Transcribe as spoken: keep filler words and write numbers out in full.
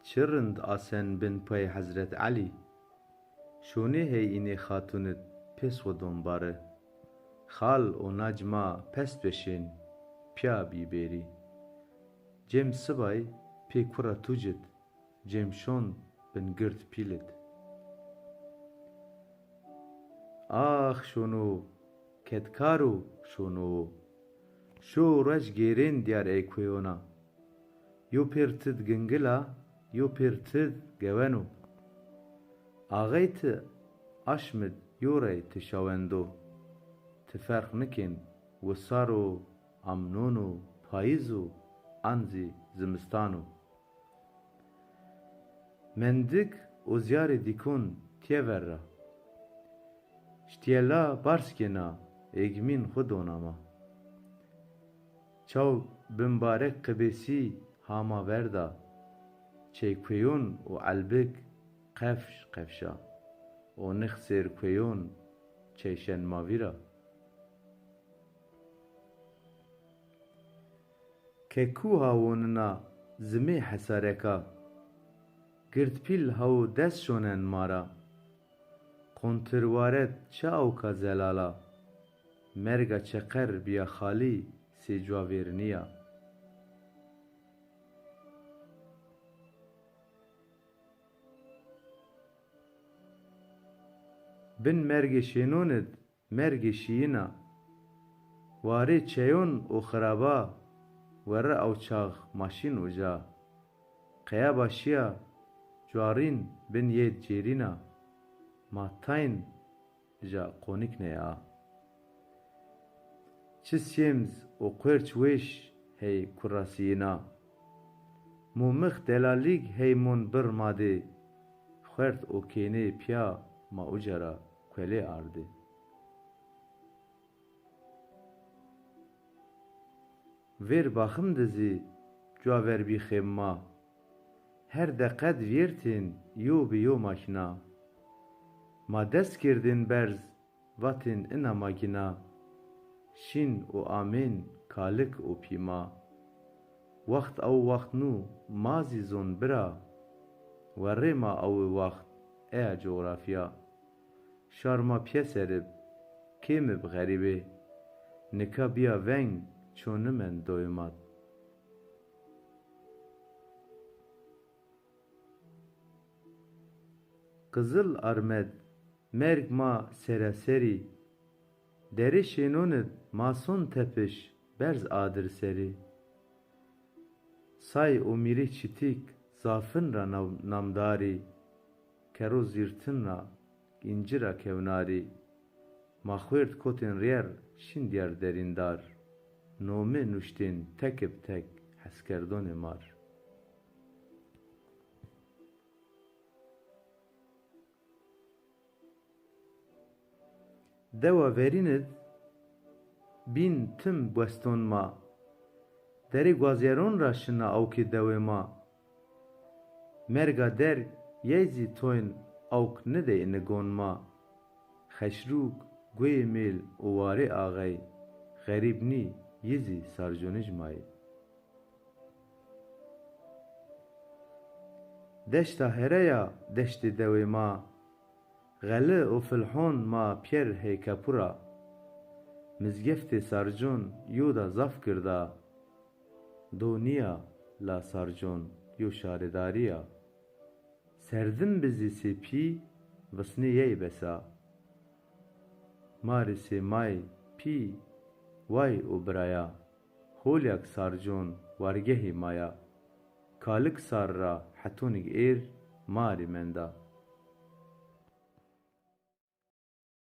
Çi rind asen bin pay Hezret Elî. Şonê hey înê xatunid pês xwu don bari. Xal û nac ma pest beşên, pîya bî bêrî. Cem sibay pê kura tucid, cem şon bin gird pîlid. Ax şono, kedkaro şono. Şo ruej gêrên diyar ey kueyona. Yo pêr tid gingil a, yo pêr tid geweno. Axey ti aşmid yo rey ti şawendo. Ti ferq nikên, wisar o, amnon o, payîz o, an zî zimistan o. Mendik û ziyarê dîkon tiye ver ra. Ştiyela barskêna êgmîn xwu dona ma. Çaw bimbarek qibêsî hama verda. Çeykueyon û elbik qefş qefşa. Û nix sêr kueyon çeyşen ma vîra. Ke kû ha wonina zimê hesareka, girdpîl hawo dest şonen ma ra. Qontirwaret çi awka zelal a, merga çeqer bîya xalî sê cuwa vêrnî ya. Bin mergê şênon id mergê şîyîn a. Warê çeyon û xiraba, werre ew çax ma şîn uca. Qeya başîya cuarîn bin yê cêrîn a. Ma tayn ja qonik nêa. Çi sêmz û querç wêş hey kurasîyîna. Mumix delalîg hey mon bir madê. Xuert û kênê pîya ma uca ra kuelê ardê. Vêr baxim de zî cuwa ver bî xêm ma. Her deqet vîyertên yo bi yo makîna. Ma dest kerdên berz, vatên ina ma gîna. Şîn û amên kalik û pî ma. Waxt ew waxt nû ma zî zon bira. Werrê ma ew waxt eya cografya. Şar ma pîyeser ib, kêm ib xerîbê. Nika bîya veng, ço nimend doymat. Qizil armed, merg ma seraserî. Derê şênon id ma son tepiş berz adir serî. Say û mîrê çitîk zafin ra nam-, namdarî, kero zîrtin ra, înci ra kewnarî. Ma xuêrd kotên rîyer şîn dîyar derîndar. Nomê nuştên tek bi tek heskerdonê mar. Dewa verîn id bîn tim bueston ma. Derê guazyeron ra şina awkê dewê ma. Merga derg yey zî toyn awk nidey nigon ma. Xeşrûk, gueyê mêl û warê axey, xerîb nî, yi zî sarconij ma yê. Deşta here ya deştê dewê ma. Xeli û filhon ma pîyer hey kepu ra. Mizgeftê sarcon yo da zaf gird a. Do nîya la sarcon yo şaredarî ya. Serdim bi zî sê pî visnê yey bes a. Ma rê sê may, pî, way û biraya. Holyak sarcon wargehê ma ya. Kalik sar ra hetonik êr ma rê menda.